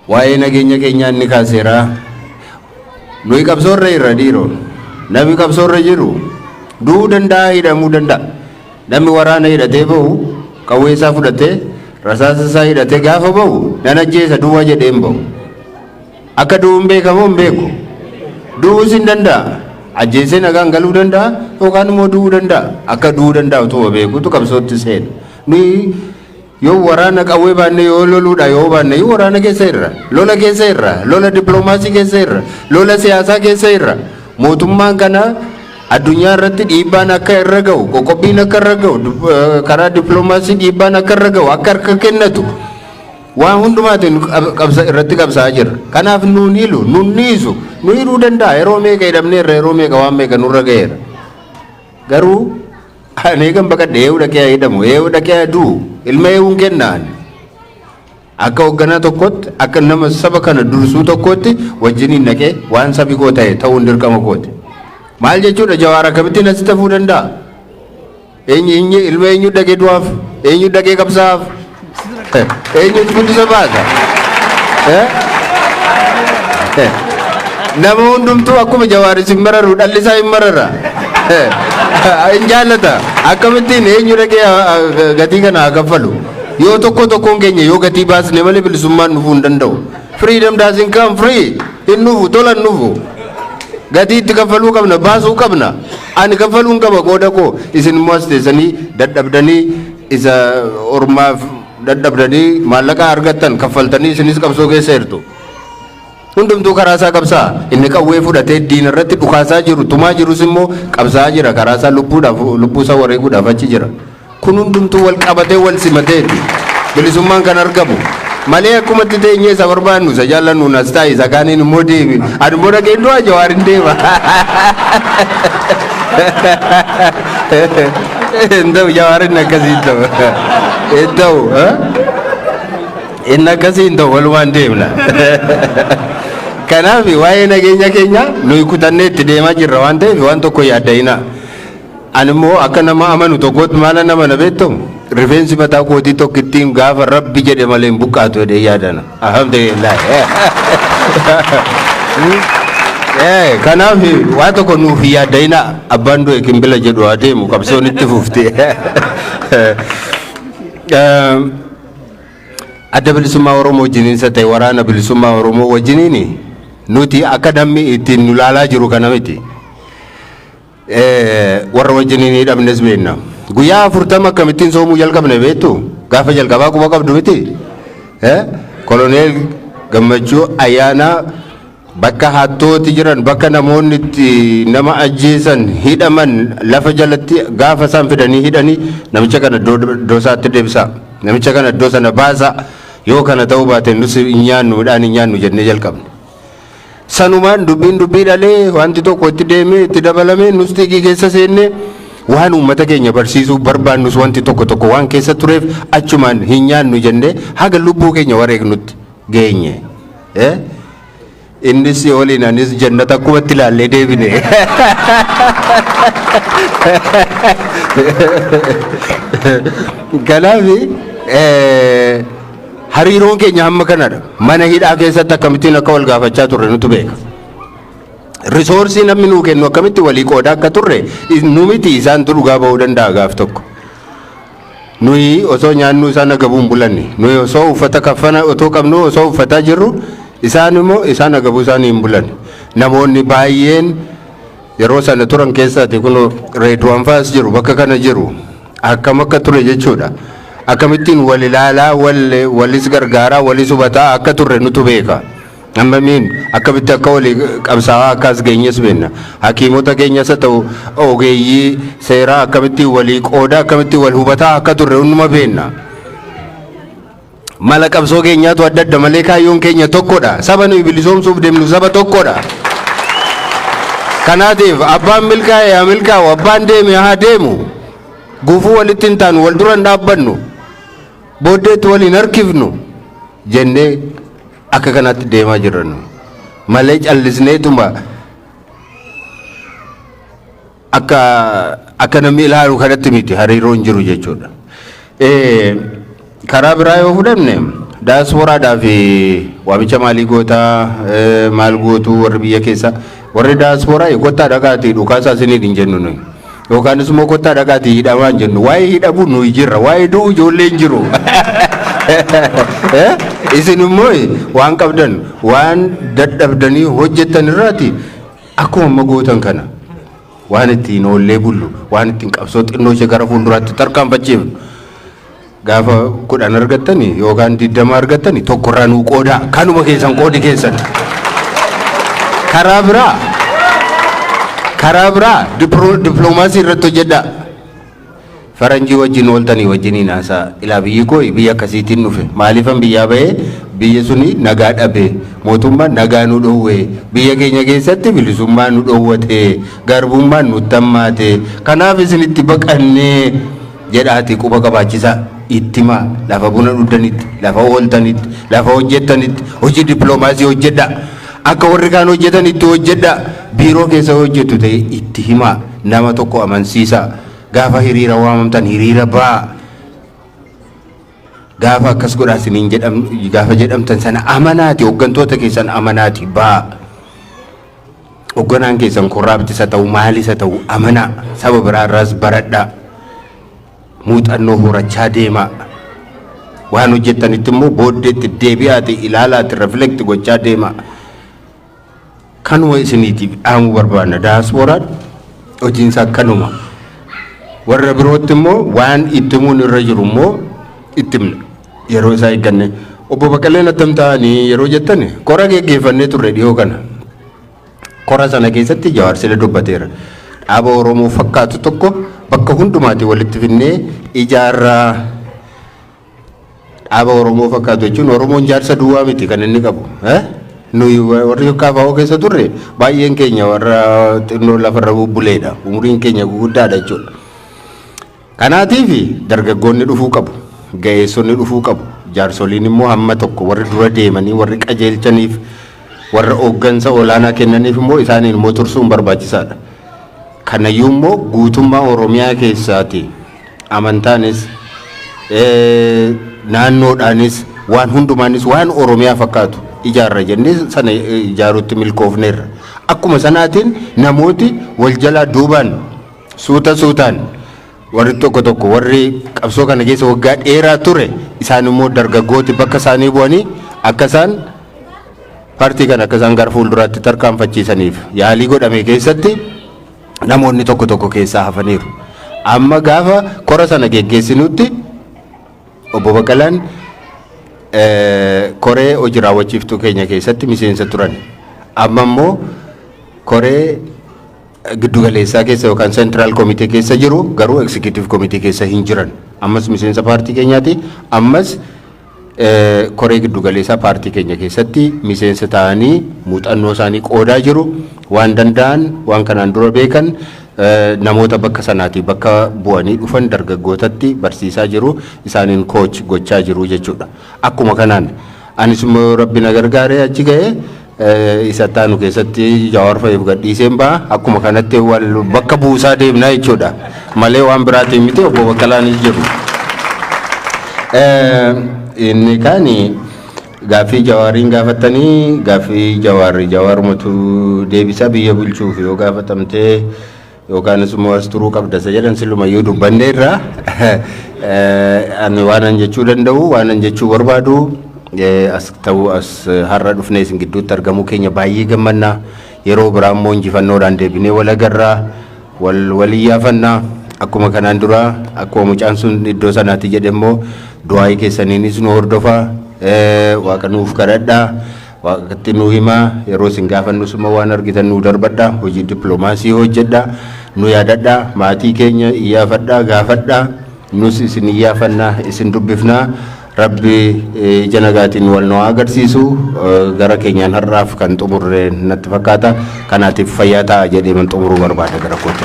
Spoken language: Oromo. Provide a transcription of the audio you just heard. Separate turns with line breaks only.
Waa'ee nageenya keenyaa inni kaaseera. Nuyi qabsoorra irra dhiiroo. Namni qabsoorra jiru du'uu danda'a, hidhamuu danda'a. Namni waraana hidhatee bahu, qawwee isaa fudhatee, rasaasa isaa hidhatee gaafa bahu, nan ajjeesa duwwaa jedhee hin bahu. Akka du'u hin beeka moo hin beeku? Du'uus hin danda'a. Ajjeesee nagaan galuu danda'a yookaan immoo du'uu danda'a. Akka du'uu danda'a utuma beekutu qabsootti seena. Nuyi yoo waraana qawwee baanne, yoo loluudha yoo baanne, yoo waraana keessa irra, lola keessa irra, lola dippiloomaasii keessa irra, lola siyaasaa keessa irra, mootummaan kana addunyaa irratti dhiibbaan akka irra ga'u, qoqqobbiin akka irra ga'u, karaa dippiloomaasii dhiibbaan akka irra ga'u, akka harka kennatu, waan hundumaatiin qabsa irratti qabsaa'aa jirra. Kanaaf nuun hilu, nuun dhiisu, nu hidhuu danda'a. Yeroo meeqa hidhamneerra, yeroo meeqa waan meeqa nurra ga'eera. Garuu ani eegan baqadhe eewu dhaqee haa hidhamu, eewu dhaqee haa du'u, ilma eewuun kenna ani. Akka hoogganaa tokkotti, akka nama saba kana dursuu tokkotti wajjiniin dhaqee waan sabi koo ta'e ta'uun dirqama kooti. Maal jechuudha, Jawaar akkamittiin asitti hafuu danda'a? Eenyu eenyu ilma eenyu dhaqee du'aaf? Eenyu dhaqee qabsaa'aaf? Eenyutu guddisa baasa? Nama hundumtuu akkuma Jawaar isin mararu dhalli isaa hin marara. Hin jaallata. Akkamittiin eenyu dhaqee gatii kana haa kaffalu? Yoo tokko tokkoon keenya yoo gatii baasne malee bilisummaan dhufuu hin danda'u. Freedom doesn't come free. Hin dhufu, tola hin dhufu. Gatii itti kaffaluu qabna, baasuu qabna. Ani kaffaluun qaba qooda koo. Isin immoo as teessanii dadhabdanii, isa ormaaf dadhabdanii maallaqa argattan kaffaltanii isinis qabsoo keessa jirtu. Hundumtuu karaa isaa qabsaa. Inni qawwee fudhatee diina irratti dhukaasaa jiru, tumaa jirus immoo qabsaa'aa jira. Karaa isaa lubbuudhaaf, lubbuu isaa wareeguudhaaf achi jira. Kun hundumtuu wal qabatee wal simateeti bilisummaan kan argamu. Malee akkumatti teenyee isa barbaannu, isa jaallannu as taa'i, isa kaaniin immoo deemi. Ani immoo dhaqeen du'a, Jawaar hin deema. Hin ta'u, Jawaar inni akkasii hin ta'u. Hin ta'u. Inni akkasii hin ta'u, walumaan deemna. Kanaaf waa'ee nageenya keenya nuyi kutannee itti deemaa jirra waan ta'eef waan tokko yaadda'inaa. Ani immoo akka nama amanu tokkootti maalan amana beektu? Rifeensi mataa kootii tokkittiin gaafa Rabbi jedhe malee hin buqqaatu jedhee yaadana. Alhamdulillah. Kanaaf waa tokko nuuf hin yaadda'inaa. Abbaan du'e kimbila jedhu haa deemu, qabsoon itti fufti. Adda Bilisummaa Oromoo wajjiniin isa ta'e Waraana Bilisummaa Oromoo wajjiniin nuti akka namni ittiin nu laalaa jiru kana miti. Warra wajjiniin hidhamnes beekna. Guyyaa 40 akkamittiin soomuu jalqabne beektu? Gaafa jalqabaa quba qabdu miti? Koloneel Gammachuu Ayyaanaa bakka hattooti jiran, bakka namoonni itti nama ajjeesan, hidhaman, lafa jalatti gaafa isaan fidanii hidhanii, namicha kana iddoo isaatti deebisaa. Namicha kana iddoo sana baasaa. Yoo kana ta'uu baate nus hin nyaannu, midhaan hin nyaannu jennee jalqabne. Sanumaan dubbiin dubbii dhalee, wanti tokko itti deemee itti dabalamee, nus xiiqii keessa seennee, waan uummata keenya barsiisuu barbaannus wanti tokko tokko waan keessa tureef, achumaan hin nyaannu jennee haga lubbuu keenya wareegnutti geenye. Innis waliin anis jannata akkumatti ilaallee deebine. Kanaaf hariiroon keenya hamma kanadha. Mana hidhaa keessatti akkamittiin akka wal gaafachaa turre nutu beeka. Resource namni nuu kennu akkamitti walii qoodaa akka turre nu miti isaantu dhugaa ba'uu danda'a gaaf tokko. Nuyi osoo nyaannu isaan agabuu hin bulanne. Nuyi osoo uffata kaffana otoo qabnu, osoo uffataa jirru, isaan immoo isaan agabuu isaanii hin bulanne. Namoonni baay'een yeroo sana turan keessaati kun Reedwaan fa'as jiru, bakka kana jiru, akkam akka ture jechuudha. Akkamittiin wal ilaalaa, wal walis gargaaraa, walis hubataa akka turre nutu beeka. Ammamiin akkamitti akka walii qabsaa'aa akka as geenyes beekna. Hakiimota keenyas haa ta'u ogeeyyii seeraa akkamittiin walii qoodaa, akkamittiin wal hubataa akka turre hunduma beekna. Mala qabsoo keenyaatu adda adda malee kaayyoon keenya tokkodha. Saba nuyi bilisoomsuuf deemnu saba tokkodha. Kanaatiif abbaan milkaa'e haa milkaa'u, abbaan deeme haa deemu. Gufuu walitti hin taanu, wal dura hin dhaabbannu. Booddeetti waliin harkifnu jennee akka kanatti deemaa jirra nu. Malee callisneetuma akka namni ilaalu kanatti miti hariiroon jiru jechuudha. Karaa biraa yoo fudhanne, Daasporaadhaaf waamicha maalii gootaa, maal gootuu warri biyya keessa? Warri daasporaa kottaa dhaqaatii dhukaasaa isiniin hin jennu nuyi. Yookaanis immoo kottaa dhaqaatii hidhamaa hin jennu. Waa'ee hidhamuu nuyi jirra. Waa'ee du'u ijoollee hin jiru. Isin immoo waan qabdan, waan dadhabdanii hojjettan irraati akkuma amma gootan kana waan ittiin oollee bullu, waan ittiin qabsoo xinnoo ishee gara fuulduraatti tarkaanfachiifnu, gaafa 10 argattani yookaan 20 argattani tokkorraa nuu qoodaa. Kanuma keessan, qoodi keessan. Karaa biraa dippiloomaasii irratti hojjedhaa. Faranjii wajjin ooltanii wajjiniin haasaa. Ilaa, biyyi koo biyya akkasiitiin dhufe, maaliifan biyyaa bahee? Biyya suni nagaa dhabe, mootummaan nagaa nu dhoowwe, biyya keenya keessatti bilisummaa nu dhoowwate, garbummaan nutti hammaate, kanaaf isinitti baqannee jedhaati quba qabaachisaa ittimaa. Lafa buna dhuddanitti, lafa ooltanitti, lafa hojjettanitti hojii dippiloomaasii hojjedhaa. Akka warri kaan hojjetanitti hojjedhaa. Biiroo keessa hojjettu ta'e itti himaa, nama tokko amansiisaa. Gaafa hiriira waamamtan hiriira ba'aa. Gaafa akkas godhaa isiniin jedham, gaafa jedhamtan sana amanaati, hooggantoota keessan amanaati ba'aa. Hoogganaan keessan corrupt isa ta'u, maalis isa ta'u, amanaa. Saba biraarraas baradhaa, muuxannoo horachaa deemaa. Waan hojjettanitti immoo booddeetti deebi'aati ilaalaati reflect gochaa deemaa. Kanuma isiniitiif dhaamuu barbaanna. Daasporaan hojiinsaa kanuma. Warra birootti immoo waan itti himuun irra jiru immoo itti himna yeroo isaa eegganne. Obbo Baqqaleen attam ta'anii yeroo jettan, kora geggeeffannee turre dhiyoo kana. Kora sana keessatti Jawaar sila dubbateera. Dhaaba Oromoo fakkaatu tokko bakka hundumaatti walitti finnee ijaarraa. Dhaaba Oromoo fakkaatu jechuun Oromoon jaarsa duwwaa miti kan inni qabu. Nuyi warri KFO keessa turre baay'een keenya warra xinnoo lafarra bubbuleedha. Umuriin keenya guguddaadha jechuudha. Kanaatiif dargaggoonni dhufuu qabu. Ga'eessonni dhufuu qabu. Jaarsoliin immoo hamma tokko warri dura deemanii warri qajeelchaniif, warra hooggansa olaanaa kennaniif immoo isaaniin immoo tursuun barbaachisaadha. Kanayyuu immoo guutummaa Oromiyaa keessaati amantaanis, naannoodhaanis, waan hundumaanis waan Oromiyaa fakkaatu ijaarra jennee sana ijaaruutti milkoofneerra. Akkuma sanaatiin namooti wal jalaa duubaan suuta suutaan warri tokko tokko, warri qabsoo kana keessa waggaa dheeraa ture, isaan immoo dargaggooti bakka isaanii bu'anii akka isaan paartii kana akka isaan gara fuulduraatti tarkaanfachiisaniif yaalii godhame keessatti namoonni tokko tokko keessaa hafaniiru. Amma gaafa kora sana geggeessinutti obbo Baqqalaan koree hojii raawwachiiftuu keenya keessatti miseensa turan. Amma immoo koree giddugaleessaa keessa yookaan central committee keessa jiru, garuu executive committee keessa hin jiran. Ammas miseensa paartii keenyaati. Ammas koree giddugaleessaa paartii keenya keessatti miseensa ta'anii muuxannoo isaanii qoodaa jiru. Waan danda'an, waan kanaan dura beekan, namoota bakka sanaatii bakka bu'anii dhufan dargaggootatti barsiisaa jiru, isaaniin coach gochaa jiru jechuudha. Akkuma kanaan anis immoo Rabbi na gargaaree achi ga'ee isa taanu keessatti Jawaar fa'iif gadhiiseen ba'a. Akkuma kanatti wal bakka buusaa deemnaa jechuudha. Malee waan biraatiin miti, obbo Baqqalaanis jiru. Inni kaani gaaffii Jawaariin gaafatanii, gaaffii Jawaarri Jawaarumatu deebisa. Biyya bulchuuf yoo gaafatamtee yookaanis immoo as turuu qabda isa jedhan silumayyuu dubbanneerra. Ani waanan jechuu danda'u, waanan jechuu barbaadu, as ta'uu, as har'a dhufnee isin gidduutti argamuu keenya baay'ee gammannaa. Yeroo biraa immoo injifannoodhaan deebinee wal agarraa, wal waliyyaafannaa. Akkuma kanaan dura, akkuma mucaan sun iddoo sanaatti jedhe immoo, du'aayii keessaniinis nu hordofaa, Waaqa nuuf kadhadhaa, Waaqatti nu himaa. Yeroo isin gaafannus immoo waan argitan nu darbadhaa. Hojii dippiloomaasii hojjedhaa, nu yaadadhaa, maatii keenya iyyaafadhaa, gaafadhaa. Nus isin iyyaafannaa, isin dubbifnaa. Rabbi ija nagaatiin wal nu agarsiisu. Gara keenyaan har'aaf kan xumurre natti fakkaata. Kanaatiif fayyaa ta'a jedhee man xumuruu barbaada gara kootti.